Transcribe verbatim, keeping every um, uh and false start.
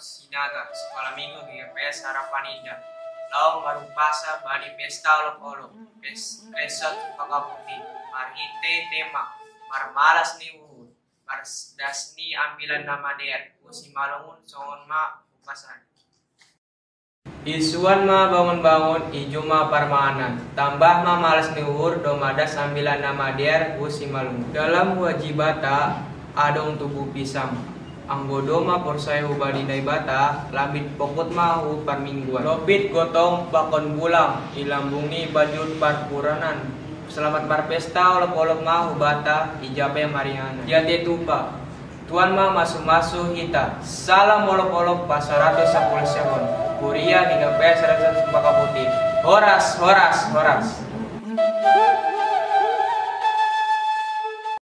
Sinaga, Sekolah Minggu G K P S Harapan Indah. Lao marumpasa badi pesta olok-olok, pes, pesta Cempaka Putih. Marhite tema, marmalas ni uhur, mardas ni ambilan na madear, usi malungun songon ma upasan. Isuan ma bangun-bangun, ijo ma parmanan. Tambah ma malas ni uhur, do madas ambilan na madear, usi malungun. Dalam wajibata, adong tubuh pisang. Anggo doma porsaya hubani Naibata, lambit pokut ma hu parmingguan. Lopit gotong pakon bulang, ilambungi bajut parpuranan. Selamat marpesta olok-olok ma hubata, ijapa yang maringanan. Diate tupa. Tuan ma masu-masu hita. Salam olok-olok pasaratus sapuluh sehon. Kuria di G P S saratus Cempaka Putih. Horas, horas, horas.